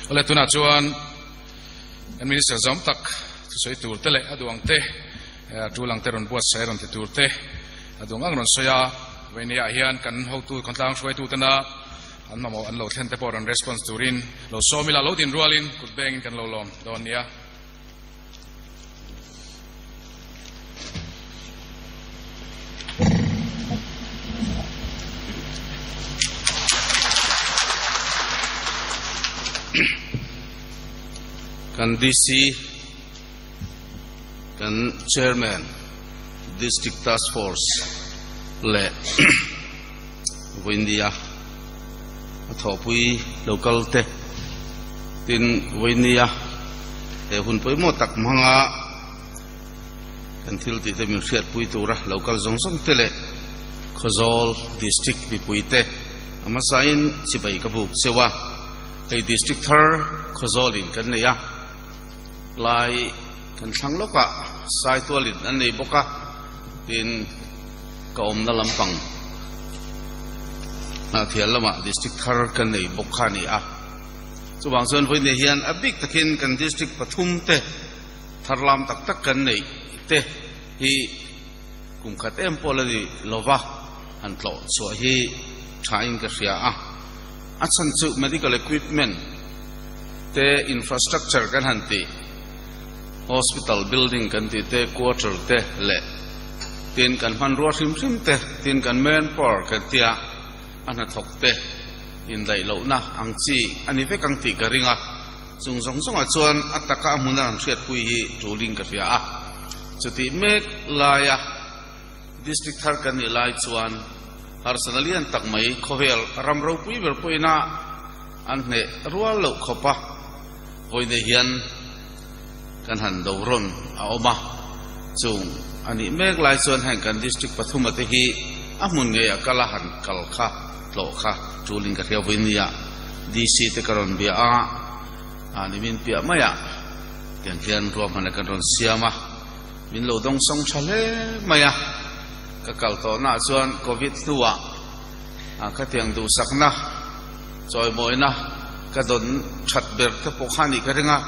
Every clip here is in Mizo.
Awle tunah chuan kan Minister zawm tak thusawi tur te leh a duang te a tul ang te rawn buatsaih rawn ti tur te a duang ang rawn sawi a. Vawinia ah hian kan hotu khawntlang hruaitu tena an mamawh an lo thlen te pawh rawn response turin lo sawm ila lo din rualin kut bengin kan lo lawm dawn nia. Kan DC, kan Chairman, District Task Force leh Vawiindia a thawhpui local te tin Vawinia he hun pawimawh tak hmanga kan thil tih te min hriatpui tura local zawng zawng te leh Khawzawl District mipui te a hmasain chibai ka buk cheu a, hei District thar Khawzawl in kan nei a, lai kan thlang lawkah Saitual in an nei bawk a, tin ka awmna lampang Hnahthial lamah District thar kan nei bawk kha a ni a. Chuvang chuan vawiin hian a bik takin kan District pathum te thar lam tak tak kan neih te hi kum khat em pawh la ni lova han tlawh chhuah hi thain ka hria a. A chhan chu medical equipment te infrastructure kan han tih hospital building kan tih te quarter te leh tin kan hmanrua hrim hrim te tin kan manpower kan tia a hnathawk te indaih lohna ang chi a ni vek ang tih ka ring a, chung zawng zawngah chuan a taka a hmuna han hriatpui hi tulin ka hria a. Chutih mek laia District thar kan nih lai chuan harsatna lian tak mai khawvel ram ropui ber pawhin a an hneh rual loh khawp a, vawiin hian kan han do rawn a awm a, chung a nih mek lai chuan heng kan District pathuma te hi a hmun ngei a kal a han kal kha tlawh kha tulin ka hria vawiin nia DC te ka rawn bia a, a ni min piah mai a tiang hian ruahmanna kan rawn siam a, min lo dawng sawng tha hle mai a, ka kal tawhna ah chuan Covid hnuah khatiang duhsakna chawimawina ka dawn that ber te pawh kha a nih ka ring a,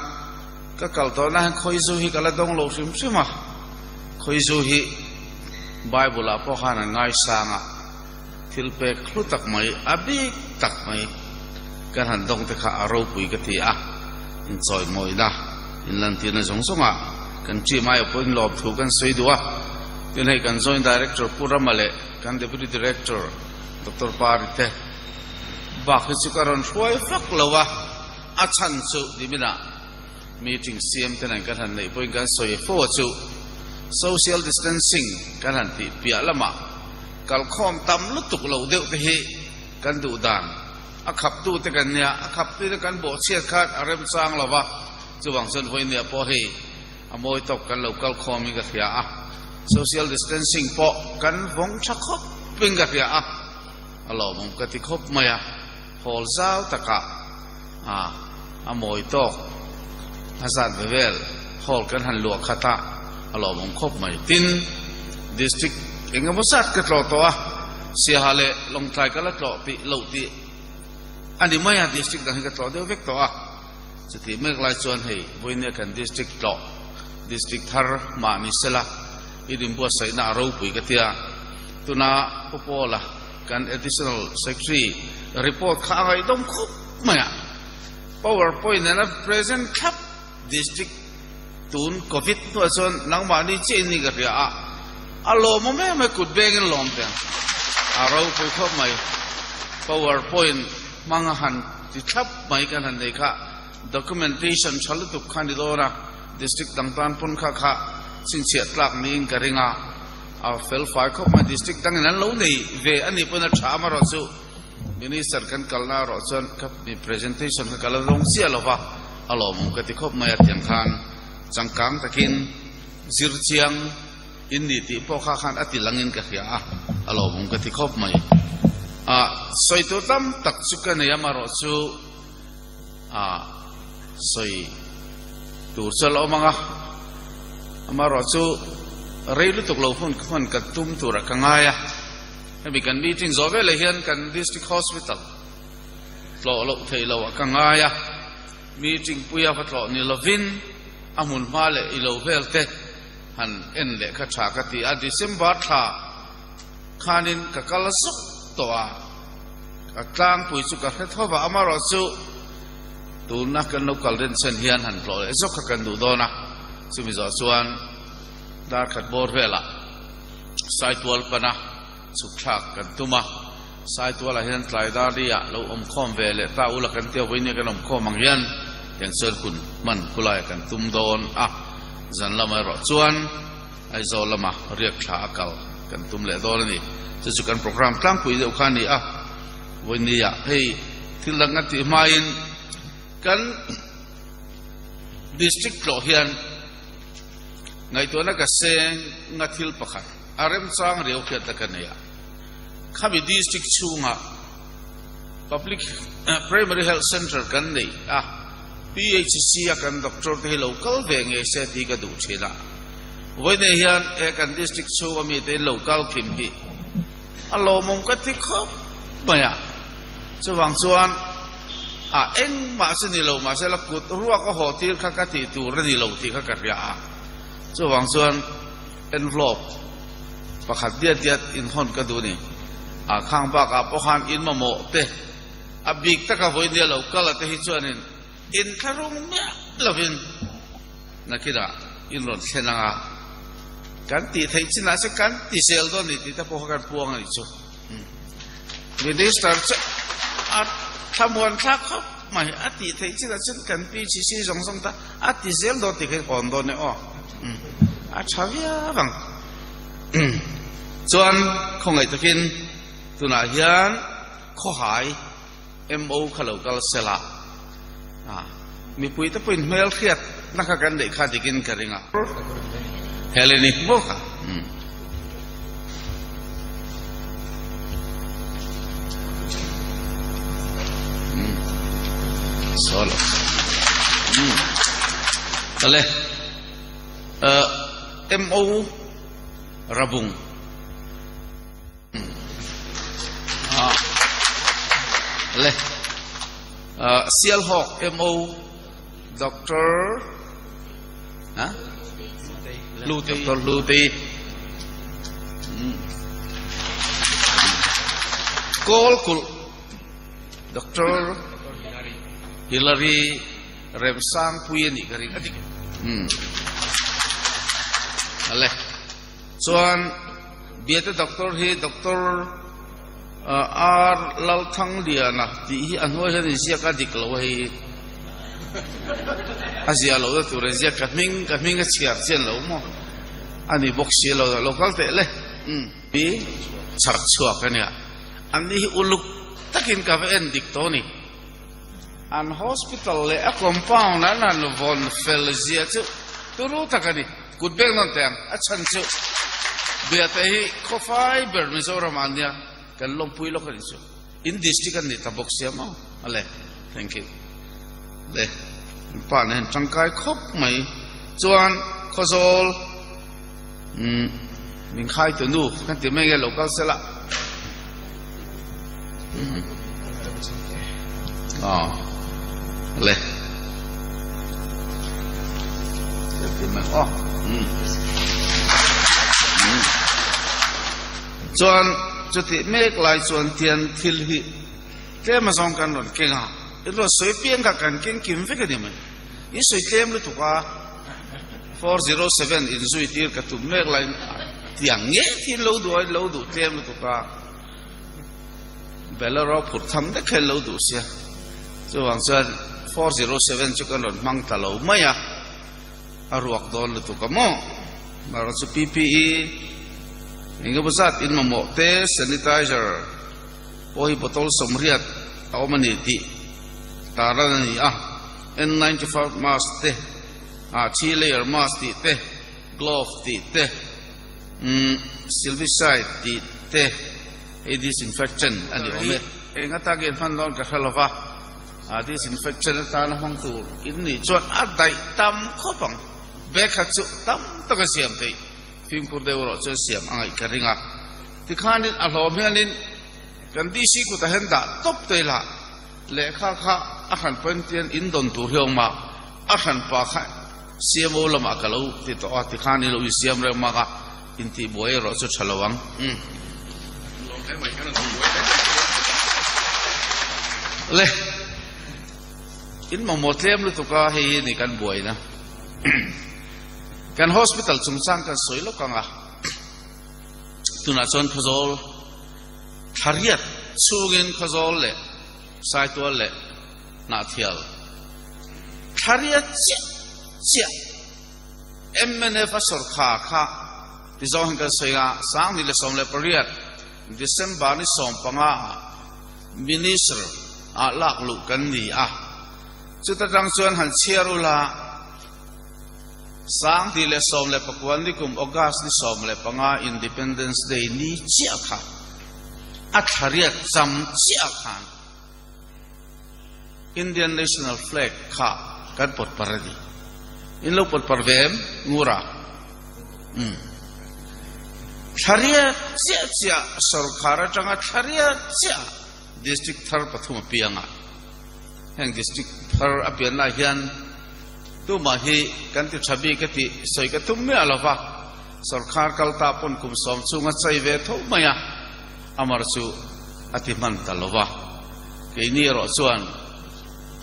ka kal tawhna hian khawizu hi ka la dawng lo hrim hrim a, khawizu hi Bible ah pawh khan an ngaisang a. Thil pek hlu tak mai, a bik tak mai kan han dawng te kha a ropui ka ti a, inchawihmawina, inlantirna zawng zawngah kan team aia pawhin lawmthu kan sawi duh a. Tin hei kan Joint Director Pu Rama leh kan Deputy Director Doctor Pari te bak hi chu ka rawn hruai vak lo a, a chhan chu niminah meeting siam te nen kan han neih pawhin kan sawi fo a chu social distancing kan han tih piah lamah kalkhawm tam lutuk lo deuh te hi kan duh dan a khap tu te kan nia a khap tu te kan bawhchhiat khan a remchang lo va chuvang chuan vawinia pawh hei a mawi tawk kan lo kalkhawm in ka hria a social distancing pawh kan vawng tha khawp in ka hria a a lawmawm ka ti khawp mai a. Hall zau takah a a mawi tawk a zat ve vel hall kan han luah khat a, a lawmawm khawp mai. Tin, District eng emaw zat ka tlawh tawh a, Siaha leh Lawngtlai ka la tlawh tih loh tih a ni mai a, District dang hi ka tlawh deuh vek tawh a. Chutih mek lai chuan hei vawinia kan District tlawh, District thar mah ni sela i inbuatsaihna a ropui ka tia, tuna Pu Paula, Kan Additional Secretary report kha a ngaihdawm khawp mai a, power point nena present thlap district tun covid hnuah chuan nangmahni chiah in ni ka hria a, a lawmawm em mai kut bengin lawm teh ang, a ropui khawp mai, power point hmang a han ti thlap mai kan han nei kha documentation tha lutuk kha a ni dawn a, district dang tan pawn kha kha chhinchhiah tlak niin ka ring a. A fel fai khawp mai, district dangin an lo nei ve a nih pawhin a tha amarawh chu Minister kan kalna erawh chuan ka mi presentation kha ka la zawng chiah lo va, a lawmawm ka ti khawp mai a tiang khan changkang takin zir chiang in ni tih pawh kha khan a ti langin ka hria a, a lawmawm ka ti khawp mai. A sawi tur tam tak chu ka nei amarawh chu a sawi tur chu a la awm ang a, amaherawh chu rei lutuk lo hun hman kan tum turah ka ngai a, hemi kan meeting zawh veleh hian kan district hospital tlawh loh theih loh ah ka ngai a. Meeting puia va tlawh ni lovin a hmun hma leh i lo vel te han en leh kha tha ka ti a. December thla khanin ka kal zuk tawh a, ka tlangpui chu ka hre tho va, amaherawhchu tuna kan lo kal rinchhan hian han tlawh leh zawk kha kan duh dawn a, chumi zawh chuan dar khat bawr velah Saitual pana chhuk thlak kan tum a, Saitualah hian tlai dar li-ah lo awm khawm ve leh ta ula kan tia vawinia kan awm khawm ang hian tiang chuan hun hman khulaiah kan tum dawn a, zan lamah erawh chuan Aizawl lama riak thla a kal kan tum leh dawn a ni. Chu chu kan programme tlangpui deuh kha a ni a, vawinia hei thil dang kan tih hmain kan district tlawh hian ngaihtuahna ka seng nga thil pakhat a remchang riau hriatna ka nei a, khami district chhungah public primary health centre kan neih a, PHC a kan doctor te hi lo kal ve ngei se tih ka duh thin a, vawiinei hian he kan district chhung ami te in lo kal kim hi a lawmawm ka ti khawp mai a, chuvang chuan a engmah chu ni lo mahse la kut ruak a haw tir kha ka tih tur a ni lo tih kha ka hria a, chuvang chuan envelope pakhat diat diat inhawn ka duh a ni, a khang bakah pawh khan in mamawh te. A bik taka vawinia lo kal a te hi chuanin inthlahrung miah lovin nakinah in rawn thlen ang a, kan tih theih chinah se kan ti zel dawn ni tih te pawh kha kan puang a nih chu. Minister chu a thlamuan thlak khawp mai, a tih theih chinah chuan kan PCC zawng zawng ta a ti zel dawn tih kha i hawn dawn e aw. A tha viau ang. Chuan khawngaih takin tunah hian Khawhai MO kha lo kal sel a, mipui te pawhin hmel hriat na kha kan neih kha dikin ka ring a. Heleni maw kha? Saw lo. Tale MO Rabung. Le Sialhawk MO Doctor ha Doctor Hlutei Kawlkulh Doctor Hillary Remsangpui a nih ka ring a dik le Chuan Biate Doctor hi Doctor R Lalthangliana tih hi a hnuai hian inziak a dik lo a hei hi. A ziah loh na tur inziak ka hming ka hming a chhiar chian lo maw? A ni bawk si lo lo kal teh le. Umm. Hi chhar chhuak a nia. An ni hi uluk takin ka va en dik tawh a ni. An hospital leh a compound an han vawn fel zia chu turu tak a ni. Kut beng nawn teh ang, a chhan chu Biate hi khawfai ber Mizoram ah nia kan lawmpui lawk a nih chu. In district an nih ta bawk sia maw? Ale, thank you. Le, an pa nen tangkai khawp mai. Chuan Khawzawl, umm, min khai tu nu kan ti mai nge lo kal sela. Umm, aw, le. Ti mai aw. Umm. Umm. Chuan chutih mek lai chuan tian thil hi tlem azawng kan rawn keng a, in rawn sawi piang kha kan keng kim vek a ni mai. In sawi tlem lutuk a, 407 in zui tir ka tum mek laiin tiang nge thil lo duh a, in lo duh tlem lutuk a, Bolero phurh tham vek kha in lo duh sia. Chuvang chuan 407 chu kan rawn hmang ta lo mai a, a ruak dawn lutuk a maw? Marawh chu PPE engemaw zat in mamawh te, sanitizer pawh hi bottle 80 a awm a ni tih taran a ni a, N95 mask te, ah three layer mask tih te, glove tih te, umm silvicide tih te hei disinfectant a ni awm e. Eng atangin hman dawn ka hre lo va, ah disinfectant atana hmang tur in nih chuan a daih tam khawp ang. Bag khat chu tam tak a siam theih, fimkhur deuh erawh chuan siam a ngaih ka ring a. Tikhanin a hlawm hianin kan DC kutah hian dah tawp te lah lehkha kha. A hran pawn tian in dawn tur hi awm a, a hran pa kha CMO lamah ka lo ti tawh a, tikhan i lo insiam reng mak a, intihbuai erawh chu tha lo ang. Umm. Le, in mamawh tlem lutuk a, hei hi ni kan buaina. Kan hospital chungchang kan sawi lawk ang a, tunah chuan Khawzawl Thlariat chhungin Khawzawl leh Saitual leh Hnahthial Thlariat chiah chiah mnf a sawrkhar kha ti zawng hian kan sawi a, 2018 December ni 15 ah Minister ah lak luh kan ni a, chuta tang chuan han chhiar ula 2019 nikum August ni 15 Independence Day ni chiah kha a thlariat cham chiah khan Indian National Flag kha kan pawt par a ni. In lo pawt par ve em? Ngura. Umm. Thlariat chiah chiah sorkar atanga thlariat chiah district thar pathum a piang a. Heng district thar a pian lai hian tumah hi kan ti tha bik a tih sawi ka tum miah lo va, sorkar kal ta pawn kum sawm chhunga chei ve tho mai a. Amar chu a ti hman ta lo va, keini erawh chuan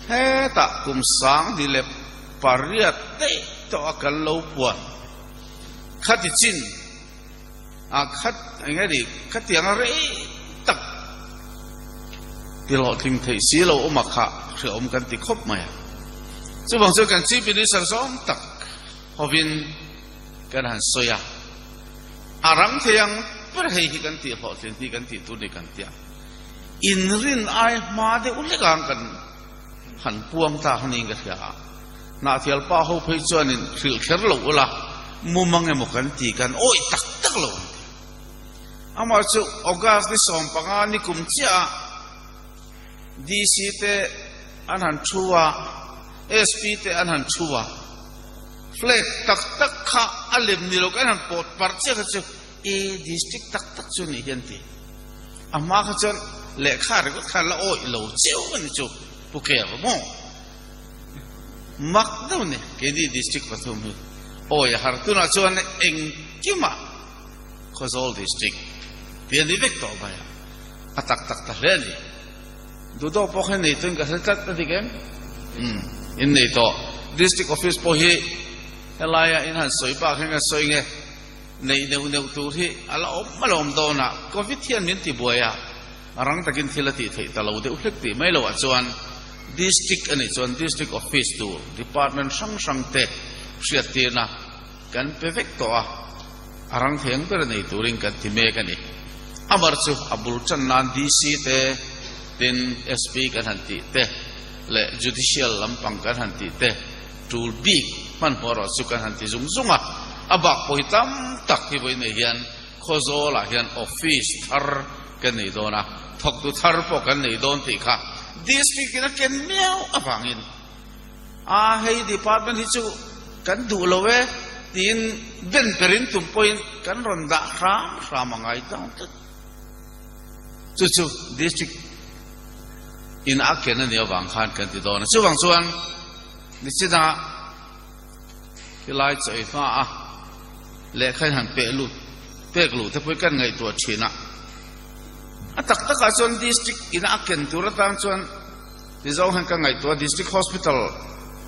hetah kum 2008 daih tawh a kan lo puan khati chin a khat eng nge ni khatiang a rei tak ti hlawhtling theih si lo awm a kha hrehawm kan ti khawp mai a. Chuvang chuan kan Chief Minister zawng tak hovin kan han sawi a. A rang thei ang ber hei hi kan tih hlawhtlin hi kan tih tur ni kan tia. Inrin ai hma deuh hlek ang kan han puang ta kha niin ka hria a. Hnahthial pa ho phei chuanin hrilh kher lo ula, mumang emaw kan ti kan awih tak tak lo an ti. Amah chu August ni 15 ni kum chiah ah DC te an han thu a, SP te an han thu a. Flag tak tak kha a lem ni lo kan han pawt parh chiah kha chu e district tak tak chu nih hian ti. A hma kha chuan lehkha ringawt khan la awih lo cheu a ni chu Pu Ker maw? Mak deuh ni keini district pathum hi awi a har tunah chuan engkimah Khawzawl district ti a ni vek tawh mai a, a tak tak ta hle a ni. Duhdawk pawh kha nei tuin ka hre tlat a dik em? Umm, in nei tawh. District office pawh hi helaia in han sawi bak hian ka sawi nge, neih neuh neuh tur hi a la awm a la awm dawn a, Covid hian min ti buai a, rang takin thil a tih theih ta lo deuh hlek tih mai loah chuan District a nih chuan District office tur department hrang hrang te hriattirna kan pe vek tawh a, a rang thei ang ber nei turin kan ti mek a ni. Amar chu a bul tan nan DC te, tin SP kan han tih te leh Judicial lampang kan han tih te tul bik hmanhmawh erawh chu kan han ti zung zung a. A bak pawh hi tam tak hi vawiin nei hian Khawzawlah hian office thar kan nei dawn a, thawktu thar pawh kan nei dawn tih kha District in a ken miau avangin A hei department hi chu kan duh lo e tiin ben perin tum pawhin kan rawn dah hram hram a ngai dang tlat. Chu chu district in a ken a nih avang khan kan ti dawn a. Chuvang chuan nichina khilai chawi hma a lehkha in han peh lut pek luh te pawh hi kan ngaihtuah thin a. A tak takah chuan district in a ken tur atan chuan Mizo hian ka ngaihtuah District Hospital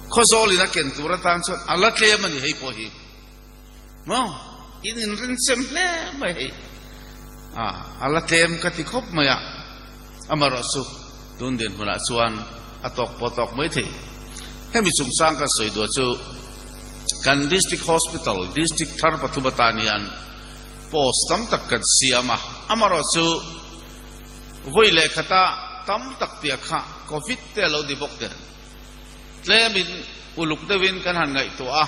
Khawzawl in a ken tur atan chuan a la tlem a ni hei pawh hi. Maw? In inrin sem hle mai hei. A, a la tlem ka ti khawp mai a. Amaherawh chu tun dinhmunah chuan a tawk pawh tawk mai thei. Hemi chungchang kan sawi duah chu kan District Hospital, District thar pathum atan hian post tam tak kan siam a. Amaherawh chu Vawi leh khata tam tak piah kha Covid te a lo ni bawk nen. Tlemin uluk deuhin kan han ngaihtuah a,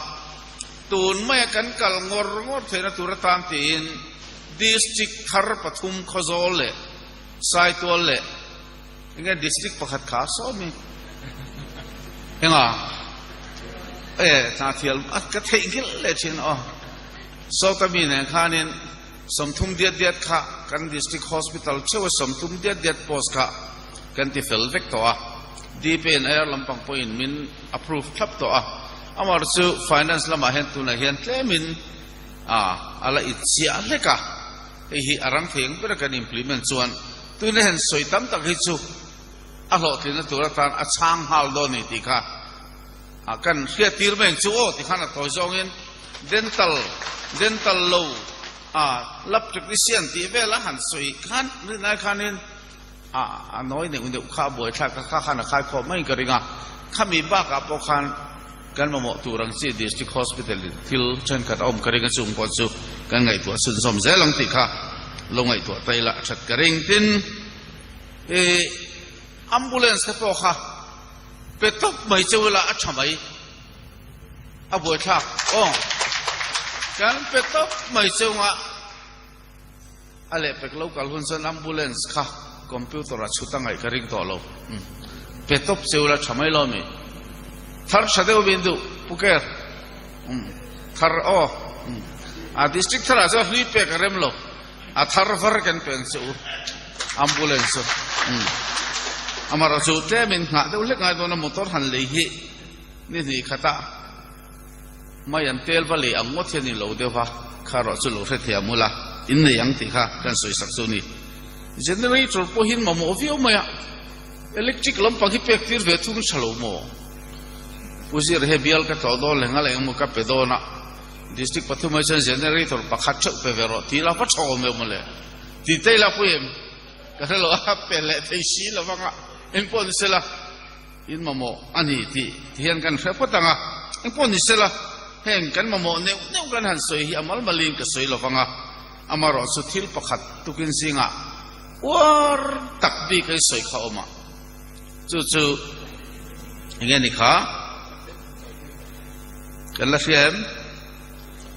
tun maia kan kal ngawr ngawr theihna tur atan tiin District thar pathum Khawzawl leh Saitual leh enge District pakhat kha a sawm hi enga e Hnathial ka theihnghilh leh thin aw Sawta mi nen khanin 30 diat diat kha kan District Hospital theuha 30 diat diat post kha kan ti fel vek tawh a. DPNR lampang pawhin min approve thlap tawh a, amaherawhchu finance lamah hian tunah hian tlemin a a la it chiah hlek a, hei hi a rang thei ang bera kan implement chuan tuna hian sawi tam tak hi chu a hlawhtlinna tur atan a chhang nghal dawn a ni tih kha a kan hriattir mai ang chu aw tikhan a tawi zawngin dental dental lo a lab technician tih vel a han sawi khan rinai khanin A a nawi neuh neuh kha a buaithlak a, kha khan a khai khawp maiin ka ring a. Khami bakah pawh khan kan mamawh tur ang chi District Hospital in thil thenkhat a awm ka ring a, chung pawh chu kan ngaihtuah chhunzawm zel ang tih kha lo ngaihtuah ta ila a that ka ring. Tin, i ambulance te pawh kha pe tawp mai cheu ila a tha mai, a buaithlak aw. Kan pe tawp mai cheu nga. A lehpek lo kal hun chuan ambulance kha computer a chhut a ngaih ka ring tawh lo. Pe tawp cheu la tha mai lo mi. Thar tha deuh min duh Pu Ker. Thar aw. A district thar ah chuan hlui pek a rem lo. A thar var kan pe ang che u ambulance chu. Amaherawhchu tlem in nghah deuh hlek ngai dawn a motor han lei hi ni hnih khat ah. Mai an tel va lei ang ngawt hian i lo deuh a, kha erawh chu lo hre thei ang ula, in nei ang tih kha kan sawi sak chu a ni. Generator pawhin mamawh viau mai a, electric lampang hi pek tir ve thung tha lo maw? Pu Zir he bial ka tlawh dawn leh ngal engemaw ka pe dawn a, district pathum ah chuan generator pakhat theuh pe ve rawh tih la va tha awm em mawle? Tih te ila pui em? Ka hre lo a, pe leh thei si lo vang a, engpawh ni sela. In mamawh a ni tih ti hian kan hre phawt ang a, engpawh ni sela, heng kan mamawh neuh neuh kan han sawi hi a mal malin ka sawi lo vang a, amaherawh chu thil pakhat tukin zingah uar tak bik a i sawi kha awm a, chu chu enge ni kha kan la hria em?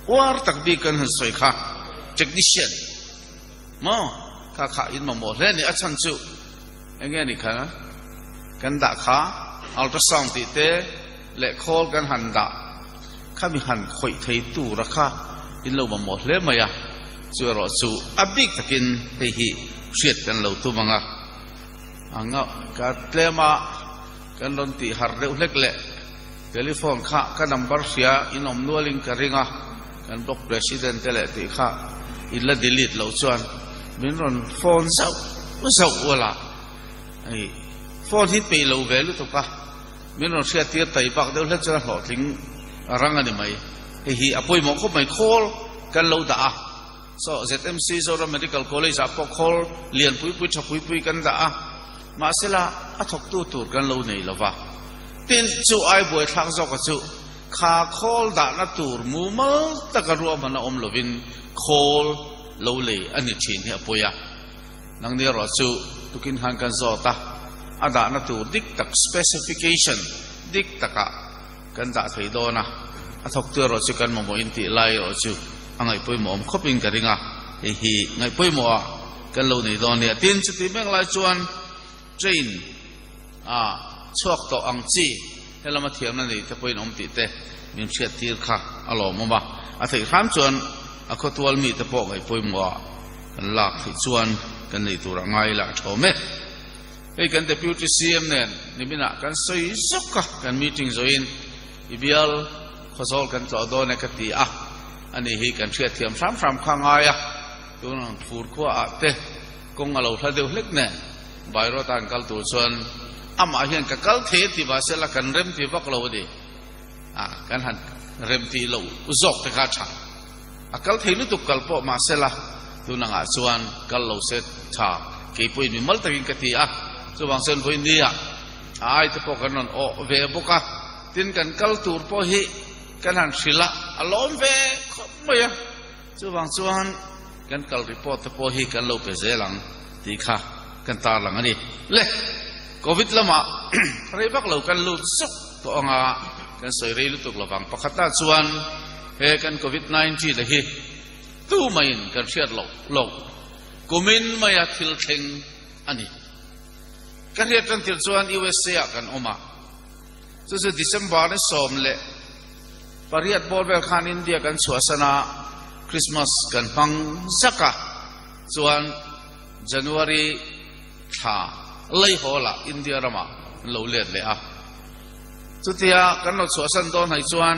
Uar tak bik kan han sawi kha technician maw kha kha in mamawh hle a ni, a chhan chu. Enge ni kha kan dah kha ultrasound tih te leh khawl kan han dah kha mi han khawih thei tur a kha in lo mamawh hle mai a, chu erawh chu a bik takin hei hi hriat kan lo tum ang a, anga ka tlem a kan rawn tih harh deuh hlek leh telephone kha ka number hria in awm nual in ka ring a, kan block president te leh tih kha in la delete loh chuan min rawn phone zauh zauh ual a, hei phone hi peih lo ve lutuk a, min rawn hriat tir tai bak deuh hlek chuan a hlawhtling rang a ni mai, hei hi a pawimawh khawp mai khawl kan lo dah a, so ZMC Zoram Medical College ah pawh khawl lian pui pui tha pui pui kan dah a, mahsela a thawktu tur kan lo nei lova, tin chu ai buaithlak zawk a chu. Kha khawl dahna tur mumal taka ruahman a awm lovin khawl lo lei a ni thin hi a pawi a. Nangni erawh chu tukin khan kan zawt a, a dahna tur dik tak specification dik takah kan dah thei dawn a, a thawktu erawh chu kan mamawh in tih lai erawh chu a ngaihpawimawh awm khawpin ka ring a, hei hi ngaihpawimawhah kan lo nei dawn nia. Tin, chuti mek lai chuan train a chhuak tawh ang chi helama thiamna nei te pawhin awm tih te min hriat tir kha a lawmawm a, a theih hram chuan a khawtual mi te pawh ngaihpawimawh ah kan lak theih chuan kan nei tur a ngai lah thawm e. Hei kan Deputy CM nen niminah kan sawi zawk a, kan meeting zawhin i bial khawzawl kan tlawh dawn e ka ti a, ani hi kan hriatthiam hram hram kha a ngai a, tun ang fur khua ah te kawng a lo hla deuh hlek nen. Bairaw tan kal tur chuan amah hian ka kal thei a ti vah sela kan rem ti vak lo a ni. A kan han rem tih loh zawk te kha a tha. A kal thei lutuk kal pawh mah sela tun angah chuan kal lo se tha kei pawhin mi mal takin ka ti a. Chuvang chuan vawi nia a ai te pawh kan rawn awh ve bawk a. Tin kan kal tur pawh hi kan han hrilh a, a lawm ve khawp mai a. Chuvang chuan kan kal report te pawh hi kan lo pe zel ang tih kha kan tarlang a ni. Le, Covid lamah rei vak lo kan lut zuk tawh anga kan sawi rei lutuk lovang. Pakhatah chuan he kan Covid 19 a hi tu maiin kan hriat loh loh kumin maia thil thleng a ni. Ka hriat tan tir chuan USA ah kan awm a, chu chu December ni 18 bawr vel khan India kan chhuahsan a, Christmas kan hmang zak a, chuan January thla lei hawl ah India ramah. an lo let leh a. Chutia kan lo chhuahsan dawn hai chuan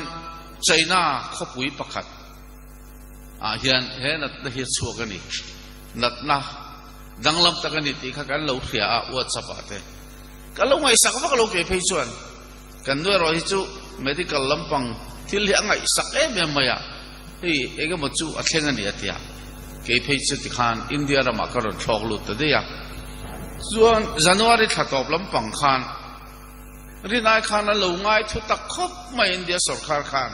China khawpui pakhat ah hian he natna hi a chhuak a ni. Natna danglam tak a ni tih kha kan lo hria a WhatsApp ah te. Ka lo ngaihsak vak lo kei phei chuan kan nu erawh hi chu medical lampang thil hi a ngaihsak em em mai a, hei eng emaw chu a thleng a ni a tia. Kei phei chu tikhan India ramah ka rawn thlawk lut ta daih a. Chuan January thla tawp lampang khan rinai khan a lo ngai thu tak khawp mai India sawrkar khan.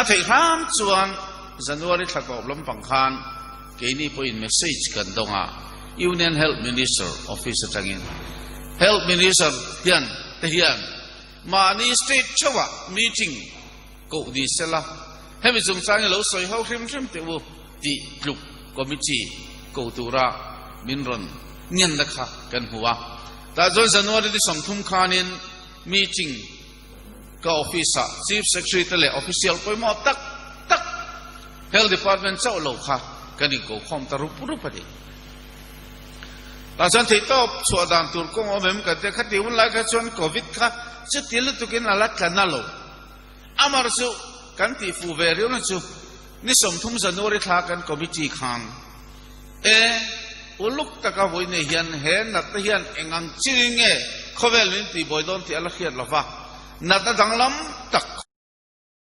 A theih hram chuan January thla tawp lampang khan keini pawhin message kan dawng a, Union Health Minister office atangin Health Minister hian te hian mahni state theuhah meeting koh ni sela, hemi chungchang hi lo sawi ho hrim hrim teh u tih tluk committee ko tura min rawn ngenna kha kan hmu a. Tah chuan January ni 30 khanin meeting Ka office ah Chief Secretary te leh official pawimawh tak tak Health Department chauh lo kha kan inkokhawm ta rup rup a ni. Tah chuan theihtawp chhuah dan tur kawng awm em kan tia khati hun lai kha chuan Covid kha chuti lutukin a la tla na lo. Amar chu kan tih fuh ve riau na chu ni 30 January thla kan committee khan E, uluk taka vawi nei hian he natna hian eng ang chirin nge khawvel min tihbuai dawn tih a la hriat lo va, natna danglam tak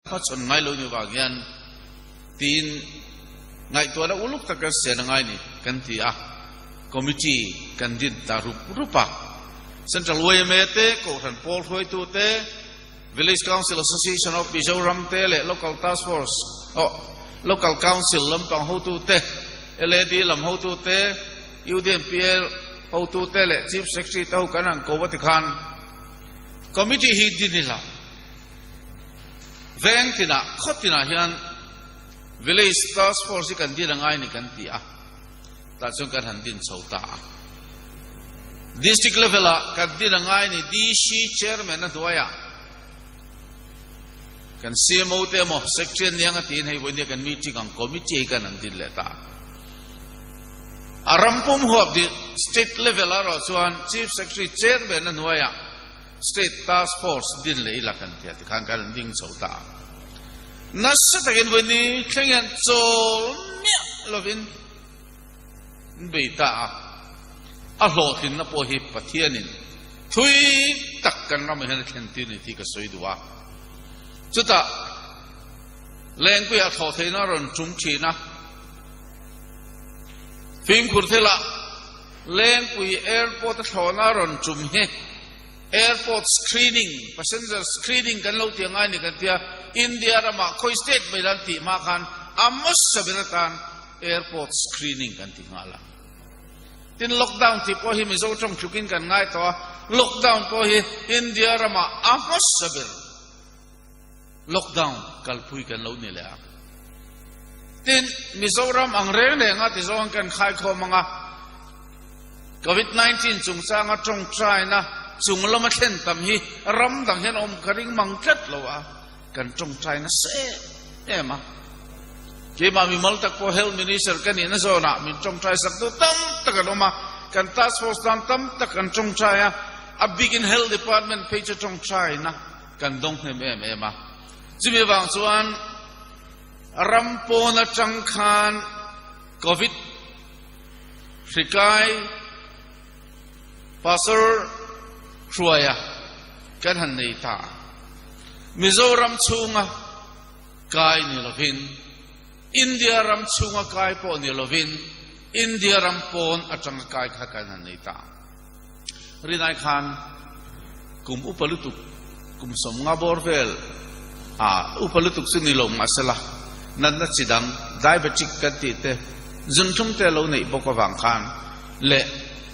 hmachhawn ngai lo ni vang hian tiin ngaihtuahna uluk tak kan sian a ngai ni kan ti a, committee kan din ta rup rup a. Central yma te, Kohhran pawl hruaitu te, Village Council Association of Mizoram te leh Local Task Force oh Local Council lampang hotu te, LAD lam hotu te, UDMPL hotu te leh Chief Secretary te ho kan han ko a ti khan Committee hi din ila veng tinah khaw tinah hian Village Task Force hi kan din a ngai ni kan ti a, tah chuan kan han din chho ta a. District level ah kan din a ngai ni DC Chairman a hnuaiah kan CMO te emaw Secretary an niang a tiin hei vawiin kan meeting ang committee hi kan han din leh ta a. A ram pum huap di state level ah erawh chuan Chief Secretary Chairman a hnuaiah State Task Force din leh ila kan tia tikhan kan han ding chho ta a. Nasa takin vawiin ni thleng hian chawl miah lovin an bei ta a, a hlawhtlinna pawh hi Pathianin thui tak kan ramah hian a thlentir ni tih ka sawi duh a. Chutah Lengpuiah thlawh theihna a rawn tum thin a, fimkhur thilah Lengpui Airport a thlawhna a rawn tum hi Airport screening, passenger screening kan lo tih angai ni kan tia, India ramah khawi state mai lan tih hma khan a hmasa ber atan Airport screening kan ti nghal a. Tin lockdown tih pawh hi Mizo tawng tlukin kan ngai tawh a, lockdown pawh hi India ramah a hmasa ber lockdown kalpui kan lo ni leh a. Tin Mizoram ang reng reng a ti zawng kan khaikhawm ang a, Covid-19 chungchanga tawngtaina chung lama thlen tam hi ram dang hian awm ka ring mang tlat lo a. Kan tawngtai nasa em em a, keimah mimal tak pawh Health Minister ka nihna zawnah min tawngtai sak duh tam tak an awm a, kan task force tan tam tak an tawngtai a, a bikin Health Department phei chu tawngtaina kan dawng hnem em em a. Chumi avang chuan ram pawn atang khan Covid hri kai Pastor Hruaia kan han nei ta a, Mizoram chhunga kai ni lovin, India ram chhunga kai pawh ni lovin, India ram pawn atanga kai kha kan han nei ta a. Rinai khan kum upa lutuk, kum 50 bawr vel a upa lutuk chu ni lo mahsela, natna chi dang, diabetic kan tih te, zunthlum te lo neih bawk avang khan leh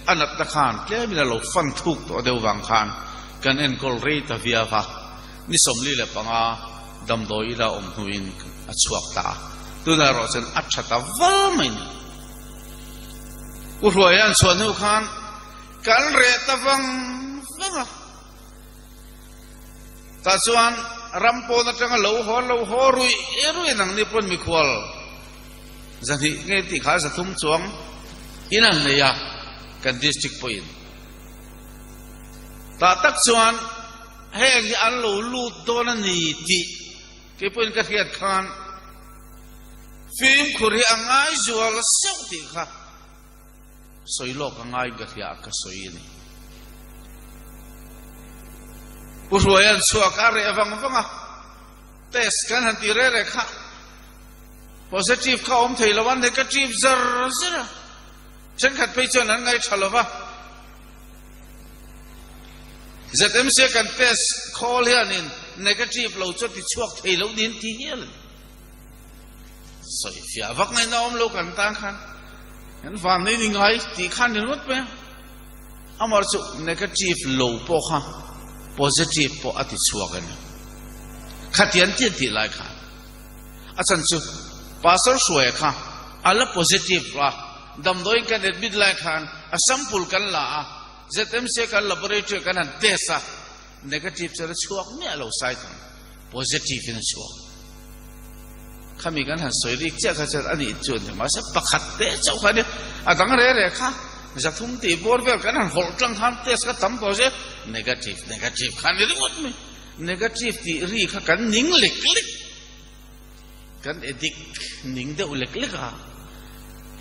a natna khan tlemin a lo fan thuk tawh deuh vang khan kan enkawl rei ta viau a, ni 45 damdawi ila awm hnuin a chhuak ta a, tunah erawh chuan a tha ta val mai ni. U Hruaia an chhuah hnu khan kan reh ta vang vang a, tah chuan ram pawn atanga lo haw lo haw ruih ruih nangni pawn mikhual 200 nge tih kha 300 chuang in an nei a, kan district pawhin. Tah tak chuan heng hi an lo lut dawn a ni tih kei pawhin ka hriat khan fimkhur hi a ngai zual seuh tih kha sawi lawk a ngaiin ka hria a, ka sawi a ni. Pu Hruaia'n chhuak a reh vang vang a, test kan han ti reh reh kha positive kha awm thei lo a, negative zar zar a, thenkhat phei chuan an ngaih tha lo va. ZMC kan test khawl hianin negative lo chu a ti chhuak thei lo niin ti hial a ni. Sawi fiah vak ngaihna awm lo kan tan khan kan van nei ni ngai tih khan ni ringawt mai a. Amah chu negative lo pawh kha positive pawh a ti chhuak a ni. Khatian tian tih lai khan a chan chu Pastor Hruaia kha a la positive a, damdawiin kan admit lai khan a sample kan la a, ZMC kan laboratory kan han test a, Negative chu a la chhuak miah lo sai thang, positive in a chhuak. Khami kan han sawi rik chiah kha chuan a nih chu ni mahse pakhat te chauh kha nia a dang re re kha zathum tih bawr vel kan han hawlh tlang khan test kha tam tawh zel negative negative kha ni ringawt mai. Negative tih ri kha kan ning lek lek kan addict ning deuh lek lek a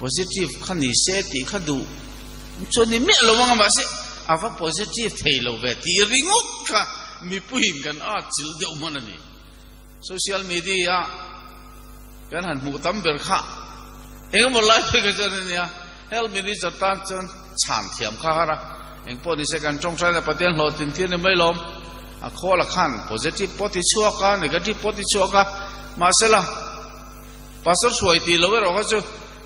positive kha ni se tih kha duh chuan ni miah lo ang a mahse a va positive thei lo ve tih ringawt kha mipuiin kan at chilh deuh hman a ni. Social media kan han hmuh tam ber kha engemaw lai phei kha chuan a nia health minister tan chuan chhan thiam kha har a engpawh ni se kan tawngtai na Pathian hlawhtlin tir ni mai lawm a khawl a khan positive pawh ti chhuak a negative pawh ti chhuak a mahsela pastor hruai tih lo erawh kha chu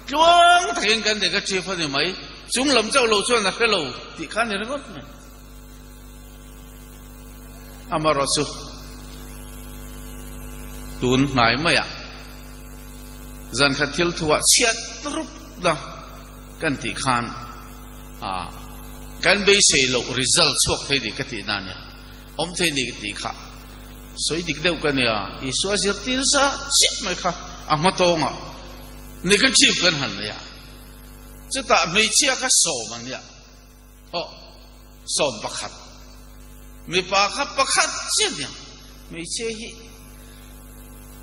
tluang takin kan negative a ni mai chung lam chauh lo chuan a hre lo tih kha ni ringawt mai. Amaherawh chu tun hnai maiah zan khat thil thuah chhiat rup na kan tih khan ah kan beisei loh result chhuak thei nih ka tih na nia, awm thei nih ka tih kha sawi dik deuh ka nia, Isua zirtir za chiah mai kha a hma tawngah negative kan han nei a, chutah hmeichhia kha sawm an nia. Aw, 11. Mipa kha pakhat chiah nia. Hmeichhia hi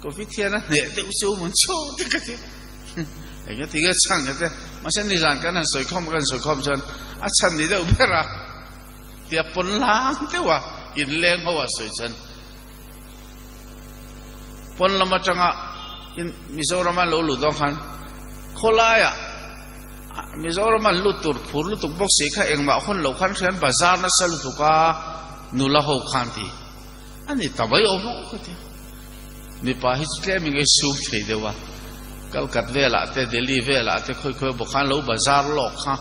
Covid hian a hneh deuh chu mun chhung te ka ti. Eng ati nge chhan ka ti. Mahse nizan kan han sawi khawm kan sawi khawm chuan a chhan ni deuh ber a. Tia pawn lang deuh a inleng ho a sawi chuan pawn lam atanga in Mizoram an lo lut dawn khan khawlaiah Mizoram an lut tur phur lutuk bawk si kha engmah hun loh khan hrian bazar nasa lutuk a nula ho khan ti a ni ta mai awm ka ti. Mipa hi chu tlem in ei sum thei deuh a, Kalkat velah te Delhi velah te khawi khawi bawk khan lo bazar lawk kha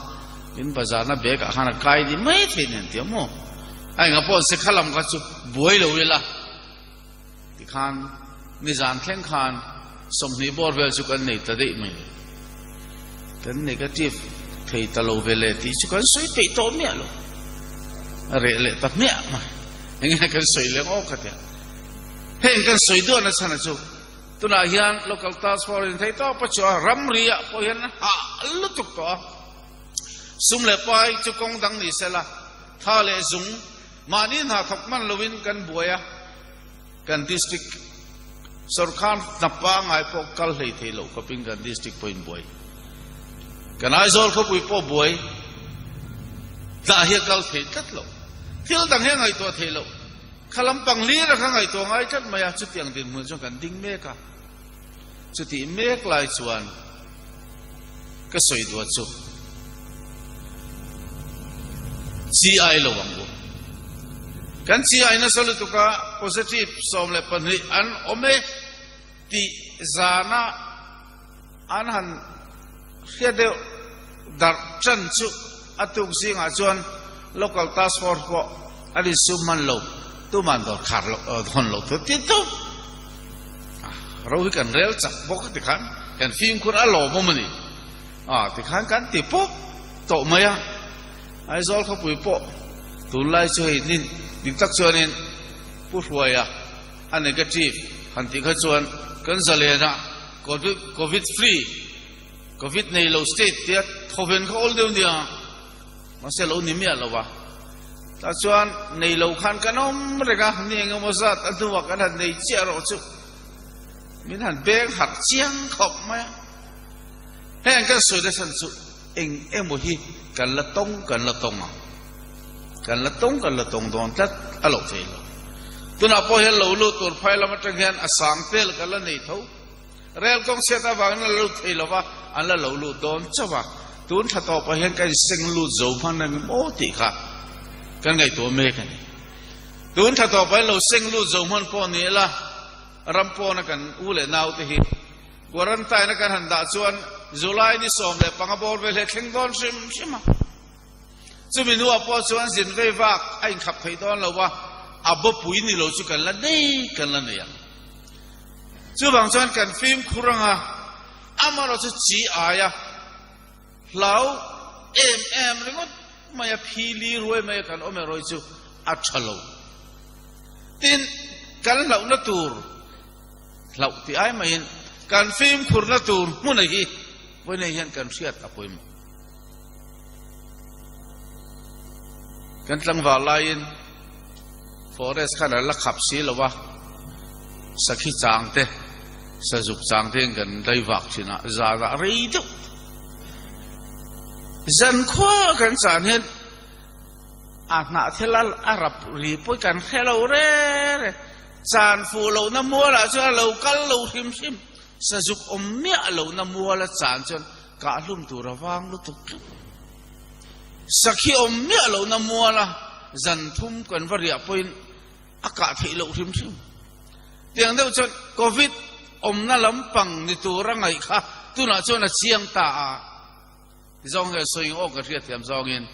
in bazar na bag ah khan a kai ni mai thei nen ti a maw. A enga pawh se kha lam kha chu buai lo ila tikhan nizan thleng khan 20 bawr vel chu kan nei ta daih mai. Kan negative thei ta lo ve le tih chu kan sawi peih tawh miah lo. A reh leh ta hmiah mai. Enge kan sawi leng aw ka tia. Heng kan sawi duah na chhan a chu tunah hian local task force in thei tawp a chu a ramri ah pawh hian hah lutuk tawh a. Sum leh pai chu kawng dang ni sela Tha leh zung, mahni hna thawk hman loin kan buai a, kan district sawrkar hna pangngai pawh kal hlei thei loh khawpin kan district pawhin buai. Kan Aizawl khawpui pawh buai tlah hi a kal thei tlat lo. Thil dang hi a ngaihtuah thei loh. Kha lampang lir a kha ngaihtuah ngai tlat mai a, chutiang dinhmun chuan kan ding mek a. Chutih mek lai chuan ka sawi duah chu chi ai lo ang u. Kan chi ai nasa lutuk a, positive 12 an awm e tih zana an han hria deuh darh tan chu a tuk zingah chuan local task force pawh an insum hman lo, tuman dawr khar lo hawn lo thu ti tawp. Ro hi kan rel chak bawk a tikhan kan fimkhur a lawmawm a ni. Tikhan kan ti pawp tawh mai a, Aizawl khawpui pawh tunlai chu hei nin dik tak chuanin Pu Hruaia a negative han tih kha chuan kan zalen a Covid free Covid nei lo state tia thawven kha awl deuh nia mahse lo ni miah lo a. Tah chuan nei lo khan kan awm reng a, ni eng emaw zat a hnuah kan han nei chiah erawh chu min han beng harh chiang khawp mai a. Heng kan sawi na chhan chu eng emaw hi kan la tawng kan la tawng ang. Kan la tawng kan la tawng dawn tlat a loh thei lo. Tunah pawh hian lo lut tur phai lam atang hian a sang tel kan la nei tho. Rel kawng chhiat avangin an la lut thei lo va, an la lo lut dawn chauh a. Tun thla tawpah hian ka inseng lut zo hman ang em aw tih kha kan ngaihtuah mek a ni. Tun thla tawpah hian lo seng lut zo hman pawh ni ila, ram pawna kan u leh naute hi quarantine a kan han dah chuan July ni 15 bawr vel hi a thleng dawn hrim hrim a. Chumi hnuah pawh chuan zin vei vak a inkhap thei dawn lo va, a bawpui ni lo chu kan la nei kan la nei ang. Chuvang chuan kan fimkhur anga amaherawh chu chi aia hlau em em ringawt mai a phili ruai mai a kan awm erawh hi chu a tha lo. Tin, kan hlauhna tur hlauh tih ai maiin kan fimkhurna tur hmuna hi vawiinah hian kan hriat a pawimawh. Kan tlangval laiin forest khan an la khap si lo a, sakhi chang te, sazuk chang te in kan dai vak thin a, zan ah rei deuh zan khua kan chan hian a hnah thil a rap ri pawh kan hre lo re re, chan fuh lohna mualah chuan a lo kal lo hrim hrim, sazuk awm miah lohna muala chan chuan Kah hlum tur a vang lutuk tlat. Sakhi awm miah lohna muala zan thum kan va riah pawhin a kah theih loh hrim hrim. Tiang deuh chuan Covid awmna lampang ni tura ngaih kha tunah chuan a chiang ta a. Zawng nge sawi aw ka hriat thiam zawngin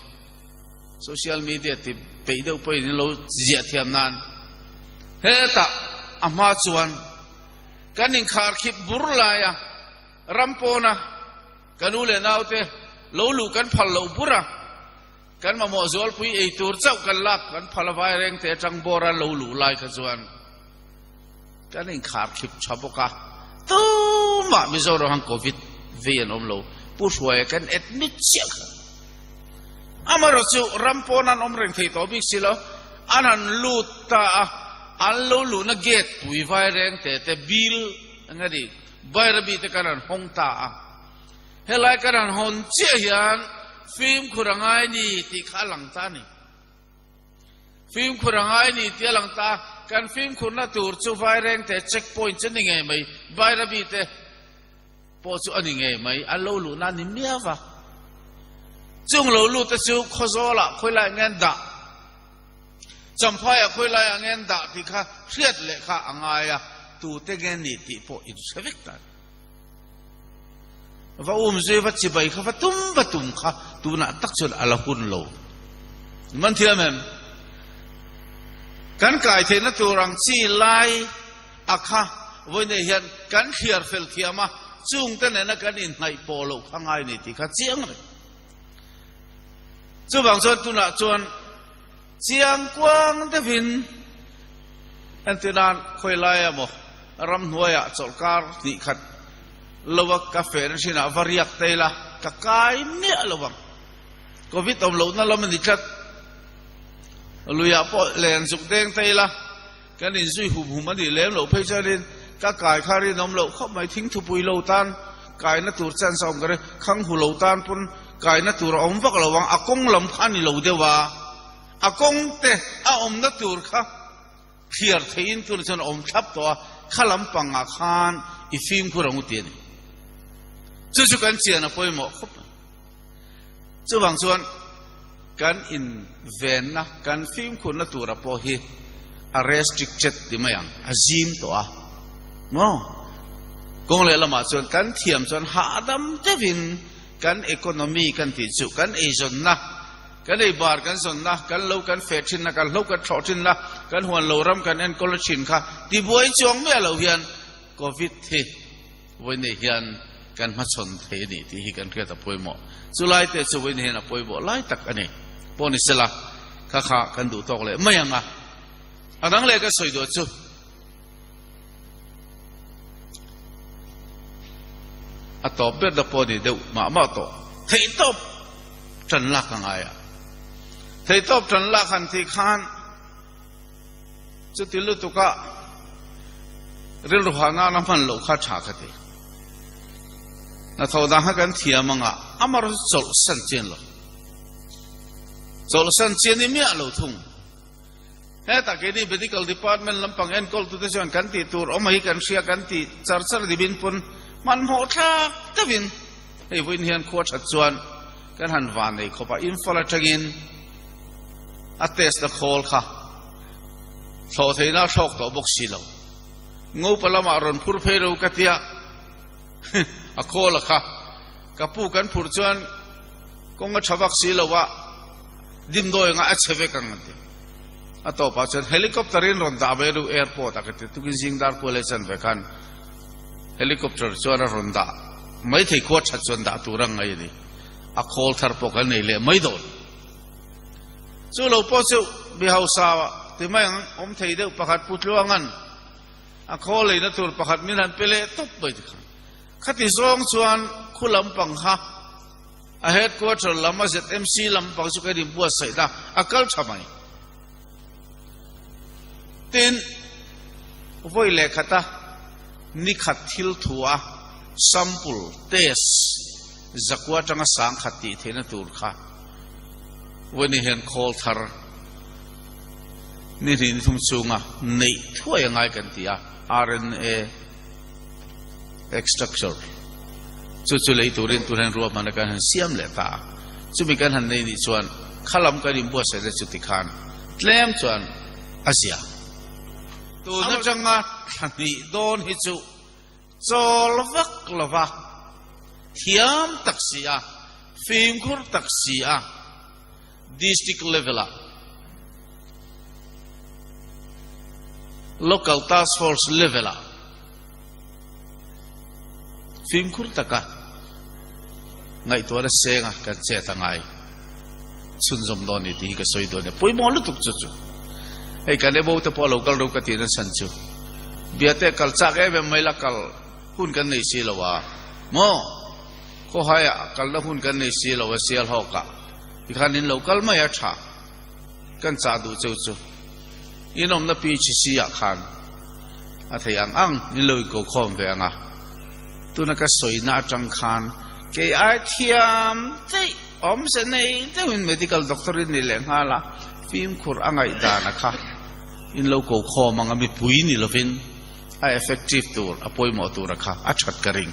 social media ti peih deuh pawhin in lo ziah thiam nan hetah a hma chuan kan inkharkhip bur laia Ram pawna ka nu leh naute lo luh kan phal loh bur a, kan mamawh zualpui ei tur chauh kan lak kan phal a vaireng te atang bawra lo luh lai kha chuan kan inkhar thlip tha bawk a, tumah Mizoram han Covid vei an awm lo, Pu Hruaia kan admit chiah kha. Amaherawh chu ram pawn an awm reng thei tawh bik si lo, an han lut ta a, an lo luhna gate pui vaireng te te bill eng a ni, Bairabi te kan han hawng ta a, helai kan han hawn chiah hian fimkhur a ngai ni tih kha a lang ta a ni. Fimkhur a ngai ni tih a lang ta a, kan fimkhurna tur chu Vairengte check point chu a ni ngei mai, Bairabi te pawh chu a ni ngei mai, an lo luhna a ni miau va. Chung lo lut te chu Khawzawlah khawilai nge an dah, Champhaiah khawilaiah nge an dah tih kha hriat leh kha a ngai a, tute nge ni tih pawh in hre vek ta a ni. Va umzui va chibai kha va tum va tum kha tunah tak chuan a la hun lo. Man thiam em? Kan kai theihna tur ang chi lai a kha vawiinei hian kan thliar fel thiam a, chungte nena kan inhnaih pawh loh kha ngai ni tih kha chiang reng. Chuvang chuan tunah chuan chiang kuang deuhin entir nan khawi laia maw ramhnuaiah chawlhkar hnih khat loa ka feh na thinah va riak ta ila ka kai miah lo ang. Covid awm lohna lam a ni tlat. Luiah pawh len zuk deng ta ila kan inzui hum hum a nih lem loh phei chuanin ka kai kha rinawm loh khawp mai. Thingthupui lo tan kaina tur chance a awm ka ring. Khanghu lo tan pawn kaina tur a awm vak lo ang. A kawng lam kha a ni lo deuh a, a kawng te a awmna tur kha thliar theihin tunah chuan a awm thlap tawh a, kha lampangah khan i fimkhur ang u ti a ni. Chu chu kan chian a pawimawh khawp mai. Chuvang chuan kan invenna, kan fimkhurna tura pawh hi a restricted ti mai ang, a zim tawh a. Maw? Kawng leh lamah chuan kan thiam chuan hahdam deuhin kan economy kan tih chu kan eizawnna, kan ei bar kan zawnna, kan lo kan feh thinna, kan hlo kan thlawh thinna, kan huan lo ram kan enkawl thin kha tibuai chuang miah lo hian Covid hi Vawiinei hian kan hmachhawn thei a ni tih hi kan hriat a pawimawh. Chu lai te chu vawiinei hian a pawimawh lai tak a ni. Pawh ni sela, kha kha kan duh tawk leh mai ang a. A dang leh ka sawi duh chu, a tawp ber na pawh ni deuh mah mah tawh. Theih tawp tan lak a ngai a. Theihtawp ṭan lak han tih khan chuti lutuka rilru hah nana hman loh kha ṭha ka ti. Hnathawh dan kha kan thiam anga amaherawhchu chawlhsan chian lo. Chawlhsan chian i miah lo thung. Hetah keini Medical Department lampang enkawltute chuan kan tih tur awm hi kan hria kan tih char char dibin pawn hmanhmawh thlak deuhin hei vawiin hian khua that chuan kan han van nei khawp a, Imphal atangin a test na khawl kha thlawh theihna a thlawk tawh bawk si lo. Ngopa lamah rawn phur phei ro ka tia a khawl a kha ka pu kan phurh chuan kawng a tha vak si lo a, Dimdawi anga a che vek ang an ti. A tawpah chuan helicopter in rawn dah ve deuh airport ah ka ti. Tukin zing dar kual leh chan ve khan helicopter chuan a rawn dah mai thei khua that chuan dah tur ang ngai a ni. A khawl thar pawh kan nei leh mai dawn. Chu lo pawh chu mi hausa ti mai ang awm thei deuh pakhat Pu Tluanga'n a khawl leina tur pakhat min han pe leh tawp mai ti khan. Khati zawng chuan khu lampang kha A headquarter lam a ZMC lam pang chu kan inbuatsaih na a kal tha mai. Tin, vawi leh khata nikhat thil thu a sample test zakua atanga sang khat tih theihna tur kha vawiin hian khawl thar ni hnih ni thum chunga neih thuai a ngai kan ti a, RNA. Extractor chu chu lei turin tur hian ruahmanna kan han siam leh ta a, chumi kan han nei nih chuan kha lam kan inbuatsaihna chu tikhan tlem chuan a zia. Tun atanga thla hnih dawn hi chu chawl vak lova thiam tak si a, fimkhur tak si a, District level ah Local Task Force level ah fimkhur taka ngaihtuahna senga kan chet a ngai chhunzawm dawn ni tih hi ka sawi dawn a ni. Pawimawh lutuk chu chu. Hei kan ebo te pawh a lo kal ro ka tih na chhan chu biate kal chak em em mai la kal hun kan nei si lo a maw? Khawhaiah kalna hun kan nei si lo a Sialhawkah tikhan in lo kal mai a tha kan chah duh cheu chu in awmna PHC ah khan a thei ang ang in lo inko khawm ve ang a, tuna ka sawina atang khan kei ai thiam daih awmze nei deuhin medical doctor in ni leh nghal a, fimkhur a ngaihdana kha in lo ko khawm ang a mipui ni lovin a effective tur a pawimawh tura kha a that ka ring.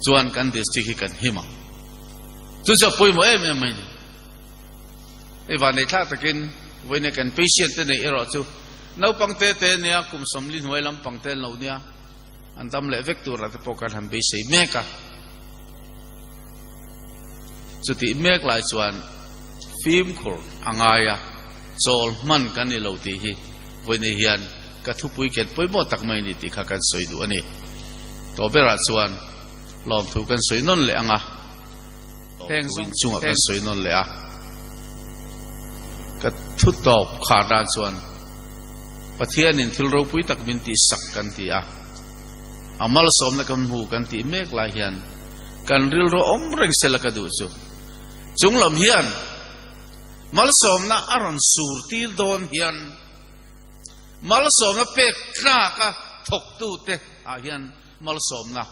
Chuan kan district hi kan him ang. Chu chu a pawimawh em em mai ni. Hei van ei thlak takin vawiin kan patient te neih erawh chu naupang te te nia kum sawmli hnuai lampang te an lo nia an dam leh vek tur ah te pawh kan han beisei mek a. Chutih mek lai chuan fimkhur a ngai a, chawl hman kan ni lo tih hi vawiin hian Ka thupui ken pawimawh tak mai ni tih kha kan sawi duh a ni. Tawh berah chuan lawmthu kan sawi nawn leh ang a, lawmthu inchungah kan sawi nawn leh a. Ka thu tawp khar dan chuan Pathianin thil ropui tak min tihsak kan ti a, a malsawmna kan hmu kan tih mek lai hian kan rilru awm reng sela ka duh chu chunglam hian malsawmna a rawn sur tir dawn hian Malsawmna pek tlaka thawktute ah hian malsawmna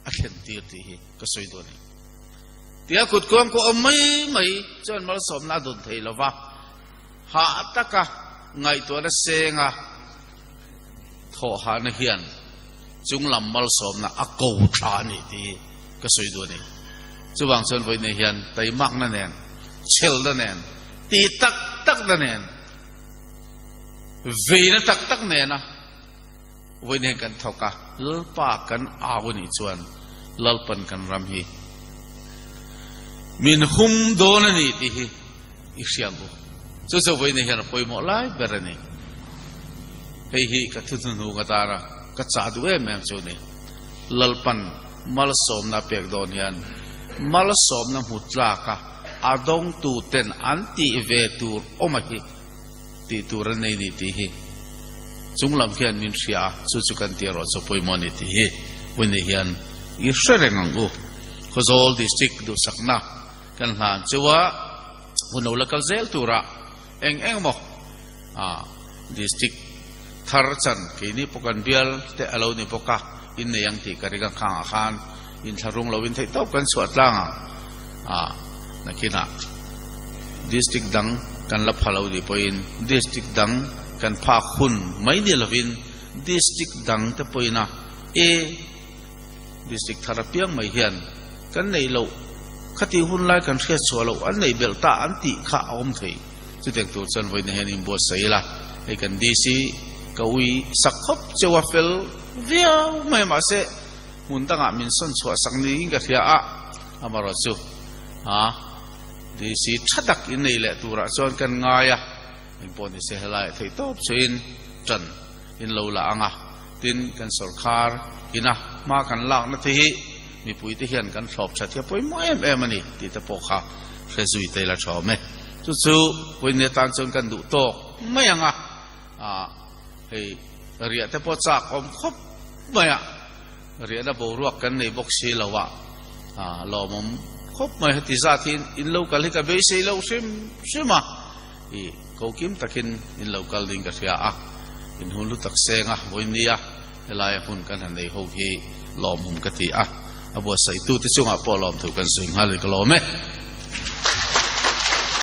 a thlen tir tih hi ka sawi dawn a ni. Tia kut kuang kawh awm mai mai chuan malsawmna a dawn thei lo va, hah taka ngaihtuahna senga thawhhahna hian chunglam malsawmna a ko tha a ni tih hi ka sawi dawn a ni. Chuvang chuan vawiin hian taimakna nen, chhelna nen, tih tak takna nen, Veina tak tak nena vawiin hian kan thawk a, Lalpa kan au a nih chuan Lalpan kan ram hi min hum dawn a ni tih hi i hria ang u. Chu chu vawiin hian a pawimawh lai ber a ni. Hei hi ka thuhnuhnung atana ka chah duh em em chu a ni. Lalpan malsawmna a pek dawn hian malsawmna hmu tlaka a dawngtuten an tih ve tur awm a hi tih tur an nei ni tih hi chunglam hian min hria a, chu chu kan tih erawh chu pawimawh a ni tih hi Winnie hian i hre reng ang u. Khawzawl District duhsakna kan hlan chu a. Hun lo la kal zel tura eng eng emaw district thar chan keini pawh kan bial te a lo ni bawk a, innei ang tih ka ring a, khangah khan inthlahrung loin theih tawp kan chhuah tlang ang a, nakinah district dang kan la pha lo nih pawhin district dang kan phak hun mai ni lovin district dang te pawhin a e District thar apiang mai hian kan neih loh khatih hun lai kan hriat chhuah loh an neih belh ta an tih kha a awm thei. Chutiang tur chuan vawiin hian inbuatsaih ila, hei kan DC ka ui sak khawp cheu a fel viau mai mahse hmun dangah min sawn chhuah sak niin ka hria a, amarawh chu a DC tha tak innei leh turah chuan kan ngai a, engpawh nise helaiah theih tawp chuin tan in lo la ang a. Tin, kan sawrkhar ina hma kan lakna te hi mipuite hian kan thlawp that hi a pawimawh em em a ni tih te pawh kha hre zui te ila tha awm e. Chu chu Puinia tan chuan kan duh tawk mai ang a, ah hei riah te pawh chak awm khawp mai a, riahna boruak kan nei bawk si lo a, ah lawmawm khawp mai heti zat hi in lo kal hi ka beisei lo hrim hrim a. I ko kim takin in lo kal ding ka hria a, in hun lu tak seng a, vawinia helaia hmun kan han nei ho hi lawmhum ka ti a, a buatsaihtu te chungah pawh lawmthu kan sawi nghal in ka lawm e.